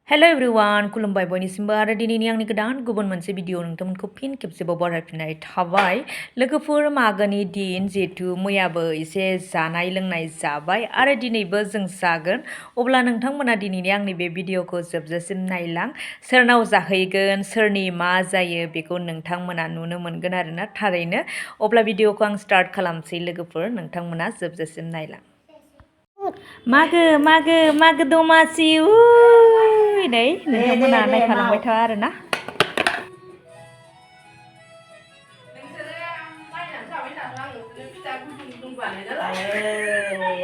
Hello everyone, खुलुमबाय बयनिसिमबो आरो दिनैनि आंनि गोदान गुबुन मोनसे भिडिअ नोंथांमोनखौ फिन खेबसेबाव बरायफिननाय थाबाय। लोगोफोर मागोनि दिन जिहेतु मैयाबो एसे जानाय लोंनाय जाबाय आरो दिनैबो जों जागोन। अब्ला नोंथांमोना दिनैनि आंनि बे भिडिअखौ जोबजासिम नायलां। सोरनाव जाहैगोन, सोरनि मा जायो बेखौ नोंथांमोना नुनो मोनगोन आरोना थारैनो। अब्ला भिडिअखौ आं स्टार्ट खालामसै लोगोफोर, नोंथांमोना जोबजासिम नायलां। मागो मागो मागो दमासि नै नोंथांमोना नायखालांबाय था आरोना।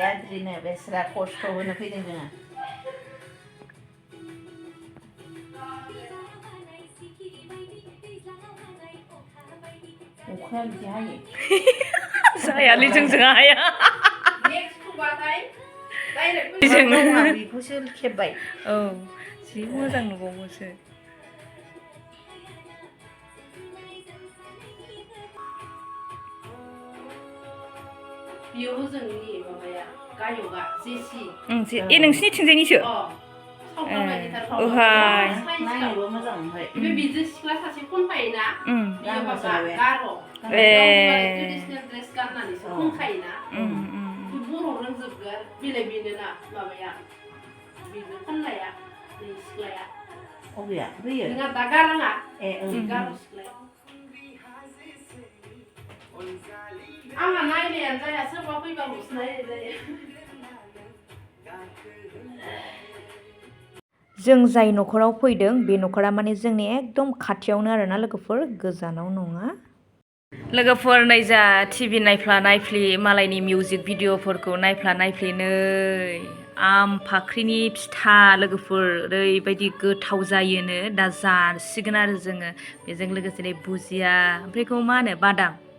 आद्रिनो बेस्रा खस्थ' होनो फैदों जोङो। अखाया बिदि हायो जायालै जोंजों हाया। बेखौसो खेबबाय। औ जि मोजां नुबावोसो। बियो जोंनि माबाया गायगा जेसि नोंसिनि थिंजायनिसो ओहाय नायनोबो मोजां ओमफ्राय बे बिजों सिख्ला सासे खनफायोना गार' ट्रेडिसनेल ड्रेस गाननानैसो खनखायोना बर' रोंजोबगो आरो बेलाय बेनोना माबाया बेजों खननाया सिख्लाया अबेया बैयो नोंहा दा गाराङा गार' सिख्लाया आंहा नायनायानो जाया सोरबा फैबाल'सो नायनाय जायो। जों जाय न'खराव फैदों बे न'खरा माने जोंनि एकदम खाथियावनो आरोना लोगोफोर, गोजानाव नङा। लोगोफोर नै जा टिभि नायफ्ला नायफ्लि मालायनि मिउजिक भिडिअफोरखौ नायफ्ला नायफ्लि नै आम फाख्रिनि फिथा लोगोफोर ओरैबायदि गोथाव जायोनो दा जासिगोन आरो जोङो। बेजों लोगोसे नै भुजिया ओमफ्राय बेखौ मा होनो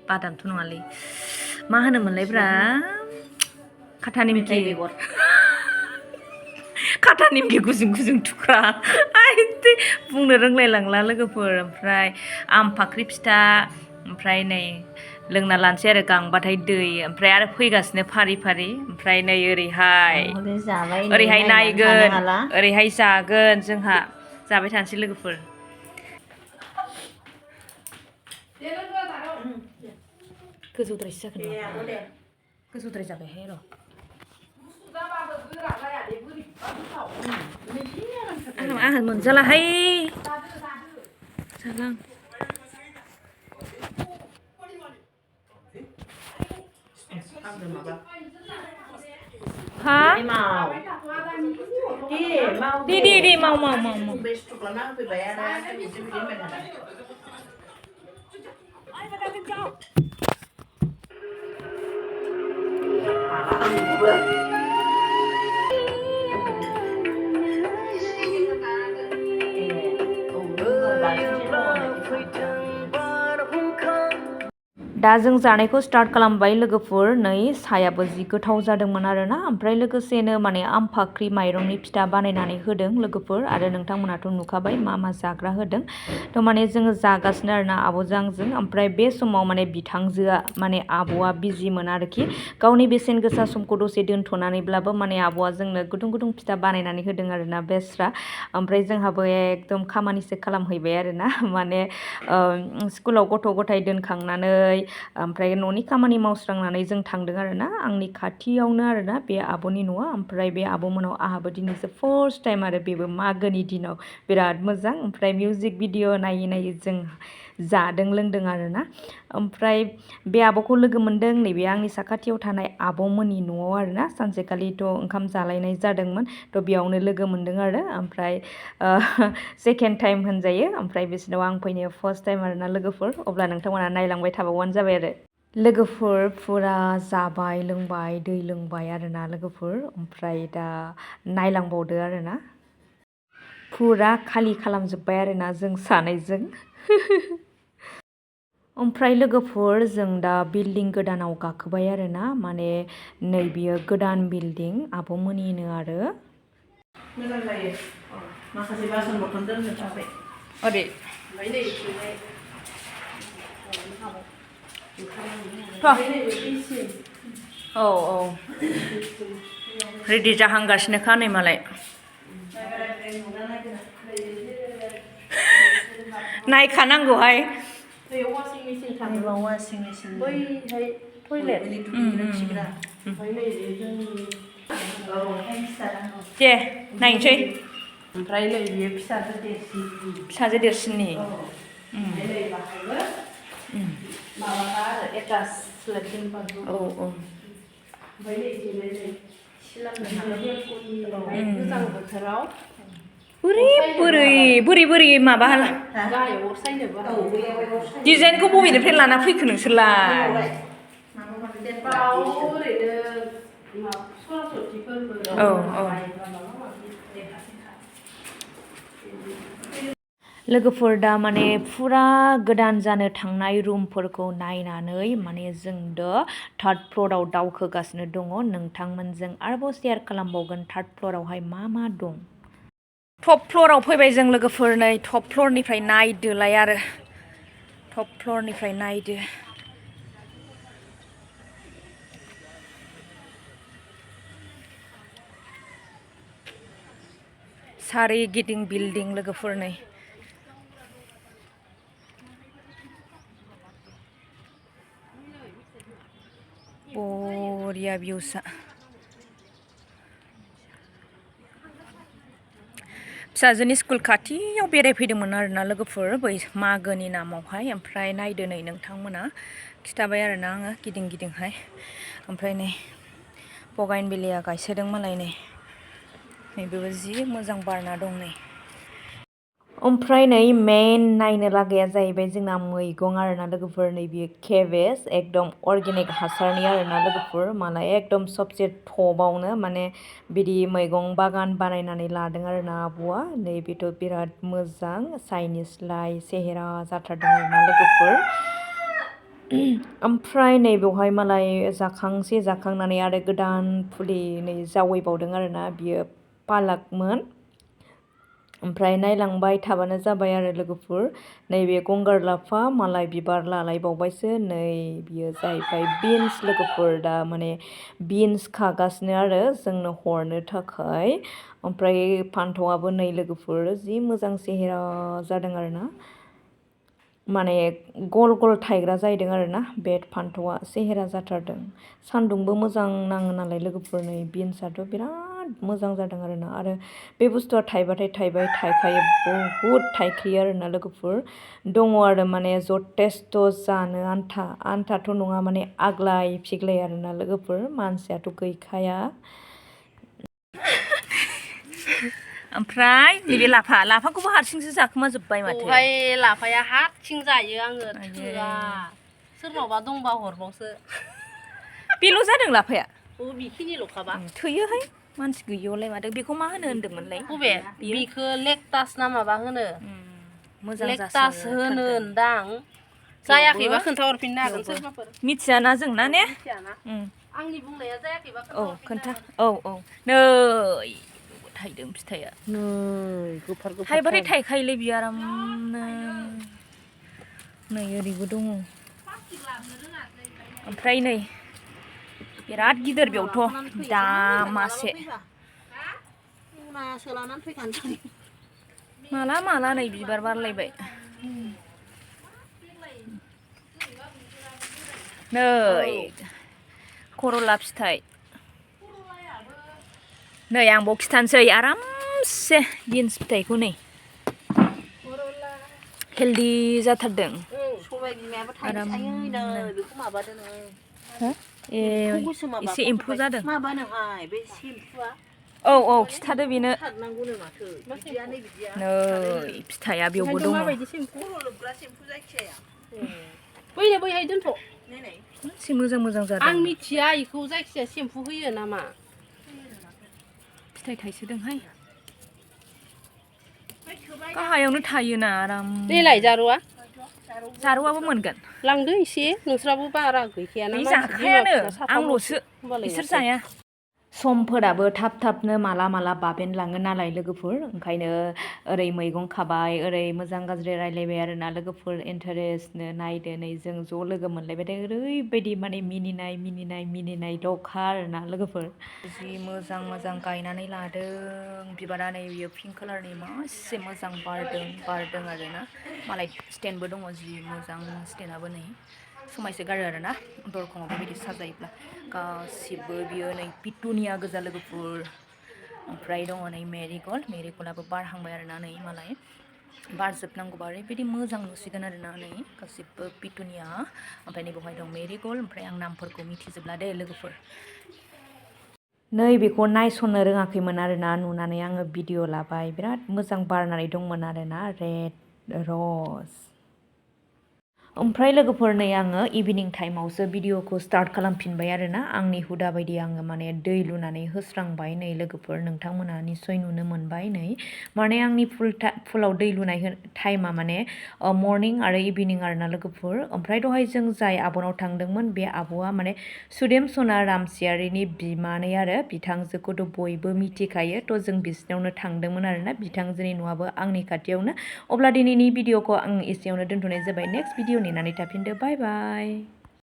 बादामथ' नङालै मा होनोमोनलाय ब्रा खाथा निमखि खाथा निमखि गुजुं गुजुं थुख्रा बुंनो रोंलायलांला लोगोफोर। ओमफ्राय आम फाख्रि फिथा, ओमफ्राय नै लोंना लानोसै आरो गांबाथाय दै, ओमफ्राय आरो फैगासिनो फारि फारि। ओमफ्राय नै ओरैहाय नायगोन, ओरैहाय जागोन जोंहा। जाबाय थानोसै लोगोफोर। गोजौद्रायसो जागोन नामा? गोजौद्राय जाबायहाय र'। आंहा मोनजालाहाय जालां। हा? दे माव। दा जों जानायखौ स्टार्ट खालामबाय लोगोफोर। नै सायाबो जि गोथाव जादोंमोन आरोना, ओमफ्राय लोगोसेनो माने आम फाख्रि माइरंनि फिथा बानायनानै होदों लोगोफोर। आरो नोंथांमोनाथ' नुखाबाय मा जाग्रा होदों। थ' माने जोङो जागासिनो आरोना आब'जों आंजों। ओमफ्राय बे समाव माने बिथांजोआ माने आब'आ बिजिमोन आरोखि, गावनि बेसेन गोसा समखौ दसे दोनथ'नानैब्लाबो माने आब'आ जोंनो गुदुं गुदुं फिथा बानायनानै होदों आरोना बेस्रा। ओमफ्राय जोंहाबो एकदम खामानिसो खालामहैबाय आरोना, माने स्कुलाव गथ' गथाय दोनखांनानै ओमफ्राय न'नि खामानि मावस्रांनानै जों थांदों आरोना। आंनि खाथियावनो आरोना बे आब'नि न'आ। ओमफ्राय बे आब' मोनाव आंहाबो दिनैसो फार्स्ट टाइम आरो बेबो मागोनि दिनाव बिराद मोजां। ओमफ्राय मिउजिक भिडिअ नायै नायै जों जादों लोंदों आरोना। ओमफ्राय बे आब'खौ लोगो मोनदों नैबे आंनि साखाथियाव थानाय आब'मोननि न'आव आरोना। सानसेखालिथ' ओंखाम जालायनाय जादोंमोन, थ' बेयावनो लोगो मोनदों आरो। ओमफ्राय सेकेन्ड टाइम होनजायो। ओमफ्राय बिसोरनाव आं फैनाया फार्स्ट टाइम आरोना लोगोफोर। अब्ला नोंथांमोना नायलांबाय थाबावबानो जाबाय आरो। लोगोफोर फुरा जाबाय लोंबाय दै लोंबाय आरोना लोगोफोर। ओमफ्राय दा नायलांबावदो आरोना, फुरा खालि खालामजोब्बाय आरोना जों सानैजों। ओमफ्राय लोगोफोर जों दा बिल्डिं गोदानाव गाखोबाय आरोना, माने नै बियो गोदान बिल्डिं आब'मोननिनो आरो। मोजां जायो माखासे बासन बर्थन दोननो थाखाय। ओरै औ रेडि जाहांगासिनोखा नै मालाय। नायखानांगौहाय वाशिं मेचिन थाङो वाशिं मेचिन बैहाय टयलेट ओमफ्राय नै जोंनि दे नायनोसै ओमफ्राय नै बियो फिसाजो देरसिन फिसाजो देरसिननि ओमफ्राय नै बाहायबो माबाखा आरो एटाच लेट्रिन बाथरुम ओमफ्राय नै इथिंजाय गोजां बोथोराव बोरै माबा गाहायाव अर सायनोबो डिजाइनखौ बबेनिफ्राय लाना फैखो नोंसोरलाय बाव ओरैनो सरासतिफोरबो लोगोफोर दा माने फुरा गोदान जानो थांनाय रुमफोरखौ नायनानै माने जों दा थार्ड फ्ल'राव दावखोगासिनो दङ नोंथांमोनजों आरोबाव शेयार खालामबावगोन थार्ड फ्ल'रावहाय मा दं टप फ्ल'राव फैबाय जों लोगोफोर नै टप फ्ल'रनिफ्राय नायदोलाय आरो टप फ्ल'रनिफ्राय नायदो सारिगिदिं बिल्डिं लोगोफोर नै बरिया भिउसा फिसाजोनि स्कुल खाथियाव बेरायफैदोंमोन आरोना लोगोफोर बै मागोनि नामावहाय ओमफ्राय नायदो नै नोंथांमोना खिथाबाय आरोना आङो गिदिंहाय ओमफ्राय नै बगाइनभिलिया गायसोदों मालाय नै बेबो जि मोजां बारना दं नै ओमफ्राय नै मेन नायनो लागाया जाहैबाय जोंना मैगं आरोना लोगोफोर नै बियो केबेज एकदम अर्गेनिक हासारनि आरोना लोगोफोर मालाय एकदम सबसे टपआवनो माने बिदि मैगं बागान बानायनानै लादों आरोना आब'आ नै बेथ' बिराद मोजां चाइनिस लाइ सेहेरा जाथारदों आरोना लोगोफोर ओमफ्राय नै बेवहाय मालाय जाखांनानै आरो गोदान फुलि नै जावैबावदों आरोना बियो पालाकमोन ओमफ्राय नायलांबाय थाबानो जाबाय आरो लोगोफोर नैबे गंगार लाफा मालाय बिबार लालायबावबायसो नै बियो जाहैबाय बिन्स लोगोफोर दा माने बिन्स खागासिनो आरो जोंनो हरनो थाखाय ओमफ्राय फान्थावआबो नै लोगोफोर जि मोजां सेहेरा जादों आरोना माने गल थाइग्रा जाहैदों आरोना बे फान्थावआ सेहेरा जाथारदों सान्दुंबो मोजां नाङो नालाय लोगोफोर नै बिन्सआथ' बिराद मोजां जादों आरोना आरो बे बुस्थुआ थाइबाथाय थाइखायो बहुद थाइखायो आरोना लोगोफोर दङ आरो माने जथेस्थ' जानो आन्थाथ' नङा माने आग्लाय फिग्लाय आरोना लोगोफोर मानसियाथ' गैखाया ओमफ्राय नैबे लाफाखौबो हारसिंसो जाखोमाजोब्बाय माथो ओमफ्राय लाफाया हारसिं जायो आङो थोआ सोरनावबा दंबा हरबावसो बेल' जादों लाफाया बेखिनिल'खाबा थोयोहाय मानसि गैयियावलाय माथो बेखौ मा होनो होन्दोंमोनलाय बबे बेखौ लेक्टास ना माबा होनो मोजां लेक्टास होनो होनदां जायाखैबा खोन्थाहरफिननो हागोन सोरबाफोर मिथियाना जोंना ने आंनि बुंनाया जायाखैबा खोन्था नै थाइदों फिथाइया थाइबाथाय थाइखायोलै बियो आरामनो नै ओरैबो दङ ओमफ्राय नै बिराद गिदिर बेयावथ' दा मासे माला नै बिबार बारलायबाय नै करला फिथाइ नै आंबो खिथानोसै आरामसे बिन्स फिथाइखौ नै हेल्दि जाथारदों एसे एम्फौ जादों औ खिथादो बेनो नै फिथाइया बेयावबो दङ बैहाय दोनथ' एसे मोजां जादों आं मिथिया इखौ जायखिजाया सेम्पु होयो नामा फिथाइ थाइसोदोंहाय गाहायावनो थायोना आराम देलाय जारुआबो मोनगोन लांदो एसे नोंस्राबो बारा गैखायाना जाखायानो आंल'सो बिसोर जाया समफोराबो थाब थाबनो माला माला बाबेनलाङो नालाय लोगोफोर ओंखायनो ओरै मैगं खाबाय ओरै मोजां गाज्रि रायलायबाय आरोना लोगोफोर इन्टारेस्टनो नायदो नै जों ज' लोगो मोनलायबाथाय ओरैबायदि माने मिनिनाय दखा आरोना लोगोफोर जि मोजां मोजां गायनानै लादों बिबारा नै बियो पिंक कालारनि मासे मोजां बारदों आरोना मालाय स्टेन्डबो दङ जि मोजां स्टेन्डआबो नै समायसो गारो आरोना दरखङाव बेबायदि साजायोब्ला गासिबो बियो नै पिटुनिया गोजा लोगोफोर ओमफ्राय दङ नै मेरिगल्डआबो बारहांबाय आरोना नै मालाय बारजोबनांगौबा ओरैबायदि मोजां नुसिगोन आरोना नै गासिबो पिटुनिया ओमफ्राय नै बेवहाय दं मेरिगल्ड ओमफ्राय आं नामफोरखौ मिथिजोबला दे लोगोफोर नै बेखौ नायसननो रोङाखैमोन आरोना नुनानै आङो भिडिअ लाबाय बिराद मोजां बारनानै दंमोन आरोना रेड रज ओमफ्राय लोगोफोर नै आङो इभिनिं टाइमावसो भिडिअखौ स्टार्ट खालामफिनबाय आरोना आंनि हुदा बायदि आङो माने दै लुनानै होस्रांबाय नै लोगोफोर नोंथांमोना निस्सय नुनो मोनबाय नै माने आंनि फुलाव दै लुनाय टाइमा माने मर्निं आरो इभिनिं आरोना लोगोफोर ओमफ्राय दहाय जों जाय आब'नाव थांदोंमोन बे आब'आ माने सुदेम सना रामसियारिनि बिमानै आरो बिथांजोखौथ' बयबो मिथिखायो थ' जों बिसिनावनो थांदोंमोन आरोना बिथांजोनि न'आबो आंनि खाथियावनो अब्ला दिनैनि भिडिअखौ आं एसेयावनो दोनथ'नाय जाबाय नेक्स्ट भिडिअ नेनानै थाफिनदो बाय बाय